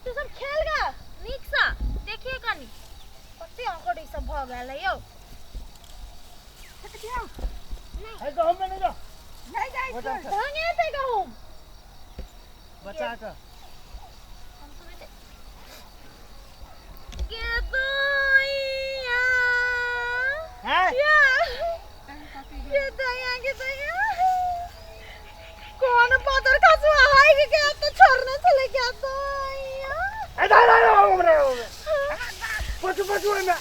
तू सब खेल गा नीक सँ देखिए कनी कते आंकड़ ई सब भऽ गेल है यौ। है गहूम में नहीं जाओ। नहीं जाइ बचा छियै। के। भांगे हेतै गहूम। बचा के। हम सब एते गे दैया। हैं? या। गे दैया गे दैया। कोन पातर खसुआ है के के तो छोड़ने छले के दैया। ए दादा दादा हमरा पचू पचू ओहिमे।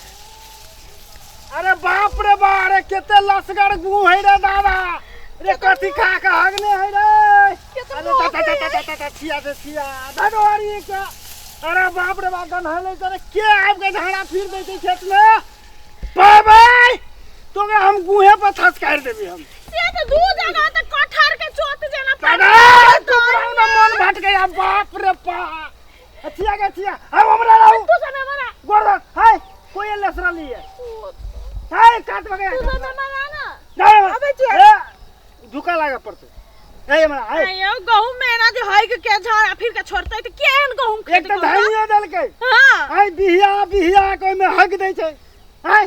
अरे बाप रे बा, अरे केते लसगर गु है रे दादा। रे कथी खा के हगने है रे। अरे ता ता ता ता ता ता छिया से छिया दादो हरी के। अरे बाप रे बाप गन्हले करे के आबि के झाड़ा फिर दै छै खेत में। बाबा तोके हम गुहे पर थसकारि देबी हम। से तो दू जगह त कटहर के चोट जेना दादा तोरा ना मन भट गया बाप रे बा। अथिया के अथिया हम हमरा रहू तू सब हमरा गोर हाय कोई लसरा लिए हाय काट बगे तू सब हमरा ना नहीं आबै छियै। ए झुका लागे पड़तै ए हमरा हाय आयो गहूम में एना जे हय के के झाड़ा फिर के छोड़तै त केहन गहूम एक खेतै तऽ धानियो देलकै हां हाय बिहिया बिहिया के ओहिमे हग दै छै हाय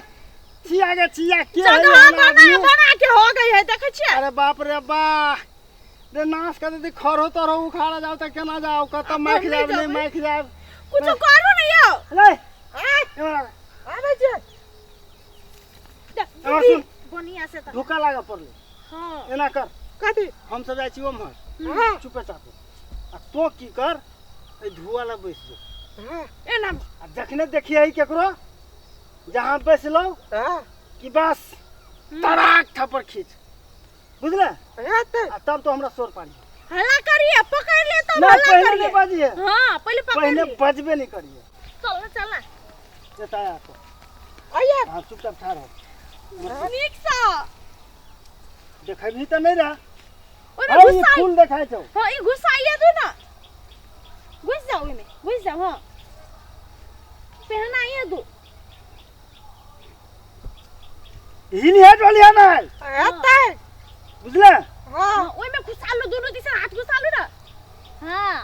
छिया के छिया के है जगह एहन बना आदमी? बना के हो गई है देखै छियै। अरे बाप रे बा रे नाश कर देती खरो तरो उखाड़ा जाओ त केना जाओ कत माख नहीं जाब नहीं जेबै। माख जाब कुछो करू नहीं यौ। ले आय, एमहर आबै छियै। एमहर सुन। बढ़िया से त धोखा लागे पड़लै। हां एना कर। कथी? हम सब जाइ छी ओम्हर। हाँ। चुपे चापे आ तो की कर एहि धुआ लग बैस जो। हाँ। एना आ जखने देखिए केकरो जहाँ बैसलौ हाँ। कि बस तड़ाक थप्पड़ खींच बुझले। हेतै। आ तब तो हमरा शोर पाड़ी हल्ला करिए पकड़ ले तब ना हल्ला पहले करिए। नहीं बजिए। हां पहले पकड़ पहले लिए। बजबे नहीं करिए। चल ना चल ना जताया तो आइए। हां चुपचाप ठाड़ हो। नीक सा देखबही त नहीं रहा। ओने अरे, ई घुसाई। फूल देखाइ छौ। हां ई घुसाइए दू ना घुस जाओ ओइमे घुस जाओ। हां पहनाइए दू। हिल है डोलिया नहीं हेतै। बुझले। हां। हां ओइमे घुसा लो दोनों दिशा हाथ घुसा लो ना। हां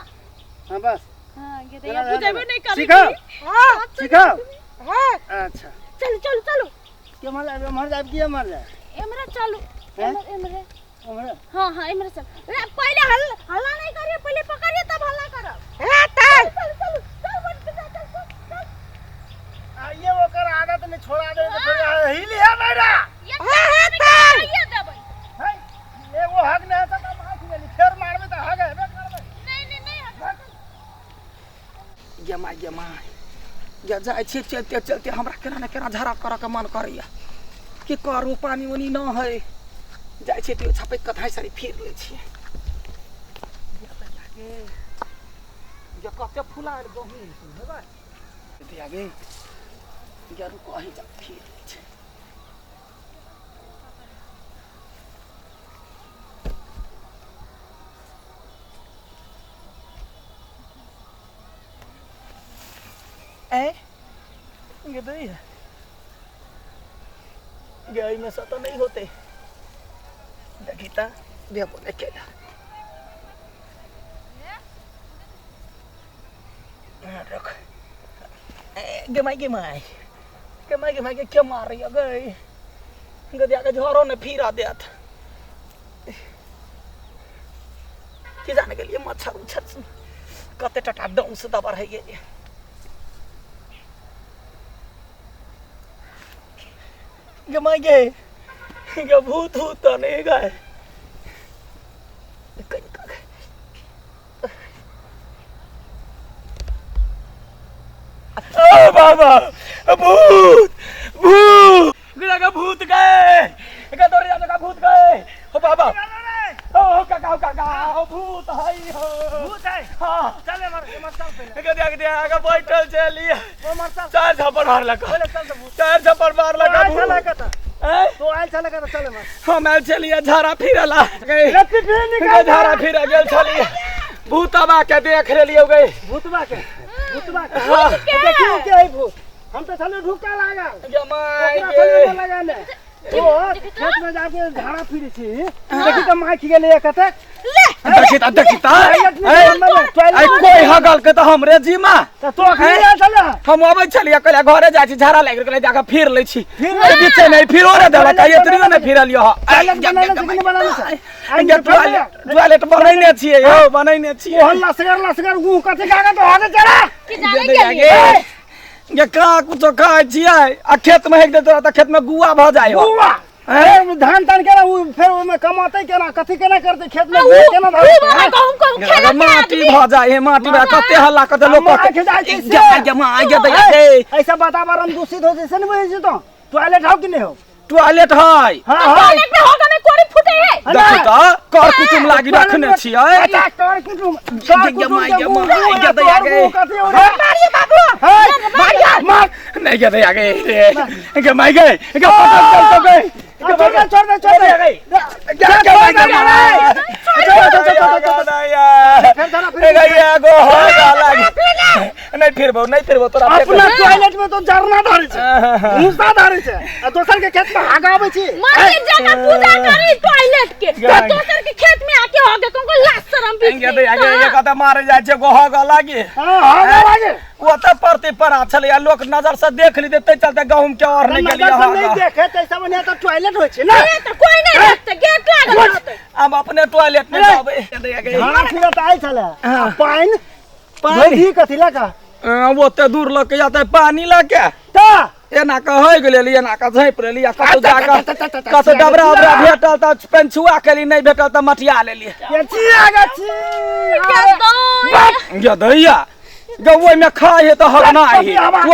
हां बस। हां ये चला, तो चला। बुझेबे नहीं करी। सिखाओ। हां। सिखाओ। हां। अच्छा चलो चलो चलो। के मर जाब मर जाब के मर जाए एमरा चलो। हैं? एमर एमरे। एमरे। हां हां एमरे चल। रे पहले हल्ला नहीं करिए पहले पकड़िए तब हल्ला करो। हेतै। चल चल चल बन के जा, चल चल चल। आइए ओकर आदत में छोड़ा दे तो फिर हिल है नहीं रा। ये हां, हेतै। ये देबै। है एगो हक नहीं त मार गेली फेर मारबे त हक हेबे करबे। नहीं नहीं नहीं हक। गे my गे my गे जाइ छियै चलते चलते हमरा केना ने केना झड़ा करऽ के मन करैया की करू पानी उनी न है जाइ छियै तऽ छपकि कऽ धाँइ सारी फिर लै छियै। गे कते फुलायल गहूँम हेबै दिया गे गे रुकऽ अहीं जा फिर लै छियै। ए गे दै है गे एहिमे से तऽ नहि होतै। देखी तऽ देबो नहि केला। रख। ए गे माय गे माय गे माय गे माय गे के मारैया गै गदिया के झरो ने फिरा देत की जाने गेलियै मच्छर उच्छर कते टटा डौंस दबर है गेलियै। गे माय गे गे भूत भूत तऽ नहि गए ओ बाबा भूत भूत गे भूत गए गे दौड़ जा भूत गए ओ बाबा ओ काका ओ काका ओ भूत है हो भूत है। हां चल एमहर एमहर चल पहिले। गे देख देख बैठल छलियै। ओमहर चल। चार झापड़ मारलक। पहिले चल त भूत। चार झापड़ मारलक तो आयल भूत। छलै कतऽ? ए? तो आयल छलै कतऽ? चल एमहर। हम आयल छलियै झाड़ा फिरला। रे पिपी निकाल। झाड़ा फिर गेल छलियै भूतबा के देख लेलियै गई। भूतबा के भूतबा के। हाँ। देखियौ के है भूत। हम तऽ छलियै ढुका लागल। गे my ओकरा गे। छलियै न लगाने। ओ खेत में जाके झाड़ा फिरे छी, देखी त माखि गेलै कतेक। ले। देखी त, देखी त। टॉयलेट ए, नहि, आइ टॉयलेट। कोई हगल के त हमरे जिमा। त तो अखनी आयल छले। हम अबै छलियै, कहलियै घरे जाइ छी, झाड़ा लागि गेल, कहलियै जाके फिर लै छी। फिर एहि बीचे नहि फिरो रे देलक, आइ एतनियो नहि फिरलियो हँ। टॉयलेट बनैले छै कि नहि बनैले छै? आइ टॉयलेट, टॉयलेट बनैने छियै यौ, बनैने छियै। ओहन लसगर लसगर गुह कथी कागज होगे चला। की जाने गेलियै। गे कहाँ कुछो खाइ छियै आ खेत में हेक देतौ तऽ खेत में गुआ भऽ जाइ हो। गुआ ए, धान तान केना उ फेर ओहिमे कमातै केना, कथी केना करतै खेत में? आ गुआ उ केना उ धरतै? वाला गहूम कहूम खेलक के माटी आदमी। भऽ जाइ है, माटी भऽ कते हल्ला कते लोक माखि जाइ छै से। गे गे माँ गे दैया गे। ऐसा वातावरण दूषित हो जैसे नहीं बुझै छी तो टॉयलेट हो कि नहीं हो? टॉयलेट है। हाँ। तो हाँ। टॉयलेट में होगा में कोरी फूटे है। देखू तऽ कर कुटुम लागी रखने छियै। अच्छा, कर कुटुम, कर गे कुटुम माय के गे मुँह माय गे मुँह दैया तोहर गे। मुँह कथी हो रे? मारिए बाबू। हे, मार। नहीं गे दैया गे रे, गे my गे गे, पटक चल तो गे। आ, छोड़ दे, छोड़ दे, छोड़ दे। गे गे my गे माय। छोड़, छोड़, छोड़, छोड़, छोड़। फेर धरा, फिर। एगो हो लागी नहीं फिरबो, नहीं फिरबो तोरा। अपना टॉयलेट में तो झरना धरे छै, भूसा धरे छै आ दोसर के खेत में हगाबै छी। मंदिर जाकर पूजा करी टॉयलेट के, तो दोसर के खेत में आके हो गए तुमको लाज शरम भी। गे दैया गे, ये कते मारे जाइ छै गोह ग लागी। हाँ हगा लागे। ओतऽ परती परा छलै आ लोक नजर से देख ली तै चलते गहूम के और नहि नजर गेलियै। से नहीं देखे तो ऐसा बढ़िया तो टॉयलेट होइ छै ना। अरे तो कोई नहीं देखते, गेट लागल रहते। हम अपने टॉयलेट में अरे। जाबै। झाड़ा फिरत आयल छले हाँ। पानि पानि? धोई कथी लगा? ओते दूर लऽ के जाते पानी लऽ के त एना कऽ होइ गेलै, एना कऽ झाँपि लेली आ कतौ जाकऽ कतौ डबरा उबरा भेटल तऽ पेंछुआ केली, नहि भेटल तऽ मटिया लेली। ये छी आगा छी। क्या दो गे दैया गे, ओहिमे खाइ है तऽ हगना है,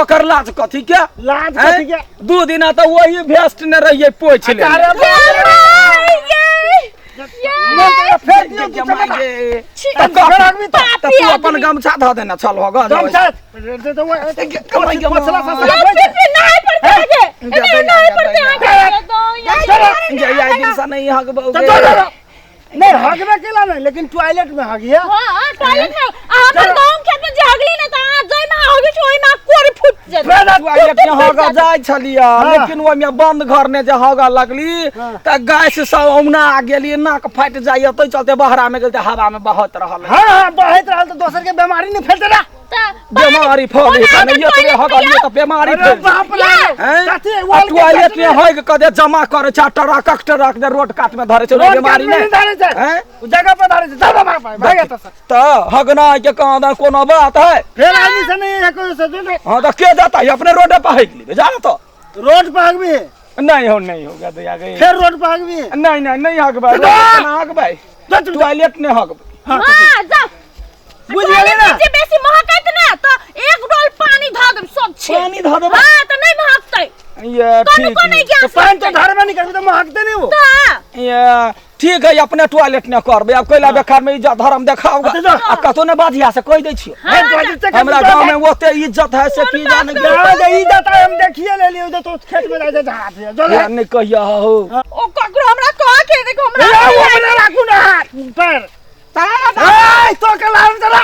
ओकर लाज कथी के? लाज कथी के? 2 दिना तऽ वही भेस्ट ने रहियै, पोछि लेली। अरे बाप रे। ये मन फेर दियौ गे दू माय चकटा। गे। छी। तऽ फेर आगमी तऽ पापी तू अपन आदमी। गमछा धऽ देने छल हो गऽ। गमछा ते तो वो कमाई पोछला कमाई। ससरा ये होइ छै। फिर फिर नहाए पड़ते आगे, गे एने दैया, नहाए गे पड़ते दैया। आगे दो ये। गे आइ दिनसँ नहि हगबौ तो गे। जो जो नहीं हगबे केला नहीं, लेकिन टॉयलेट में हगिया। हां, टॉयलेट में आ हमर गहूम खेत में जे हगली ना त आ जइ में हगी छै ओइ में कोरी फूट जेतै। टॉयलेट में हगऽ जाइ छलियै, हाँ। लेकिन ओहिमे बंद घर ने जे हगऽ लगली हाँ। तऽ गैस सब औना गेली, नाक फाटि जाइए, ताहि चलते बहरा में गेल तऽ हवा में बहत रहल। हाँ हाँ, बहैत रहल तऽ दोसर के बीमारी नहीं फैलते ना। त बेमारी फैल ओना गेल, अगर एतबे टॉयलेट में हगलियै तऽ बेमारी अरे फैल। बाप रे। हैं? कथी आ वाल के टॉयलेट में चटनी? हगि कऽ जे जमा करै छै आ ट्रकक ट्रक जे रोड कात में धरै छै, रोड बेमारी कात में नहि नहि धरै छै। हैं? उ जगह पर धरै छै। चल बाप भाग, भाग एतऽ से। तऽ हगनाइ के कहाँ दन कोनो बात है? फेर आदमी से नहीं है कोई से जो हाँ तऽ के जेतै? अपने रोडे पर हगि लेबै, जा ने तऽ। रोड पर हगबी? नहीं हो, नहीं होगा दैया गे। फेर रोड पर हगबी? नहीं नहीं नहीं हगबै, रोड पर ना हगबै, टॉयलेट नहि हगबै। हाँ। हां जा। बुझि गेली ना? जे बेसी महकैत ना त एक डोल पानी धऽ देब सब छै। पानी धऽ देबै? हां, त नहीं महकतै। ये कनो ठीक को नहीं है। गैस तो पानि तो लगतै। धरबे नहीं करबी तऽ महकते नहीं वो। त ये ठीक है, अपने टॉयलेट ने करबै। आब कैला बेकार में इज्जत धर्म देखाओगा? अच्छा, जा। आ कतौ ने बाजिया से कहि दै छियै। हे, टॉयलेट से हमरा गांव में ओते इज्जत है से की जाने। जा जे इज्जत है हम देखिए ले लियो, जे तो खेत में जाय झाड़ा फिरे जो यार नहीं कहिया हो। ओ ककरो हमरा कह के देखो हमरा। ए, वो अपने राखू ना हाथ पैर। चला। ए, तो के लाल चला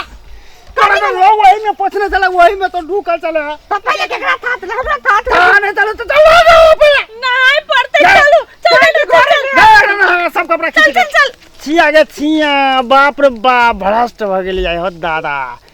करे तो वो वही में पोछने चला, वही में तो ढूकल चले। तो पहले केकरा थात हमरा थात? कहाँ नहीं चलो तो चलो जाओ पे। नहीं पड़ते। जा। चलो चल चल चल। ना, ना, ना, सब कपड़ा चल खींच। चल चल। छिया गे छिया, बाप रे बाप, भ्रष्ट भ गेलियै हो दादा।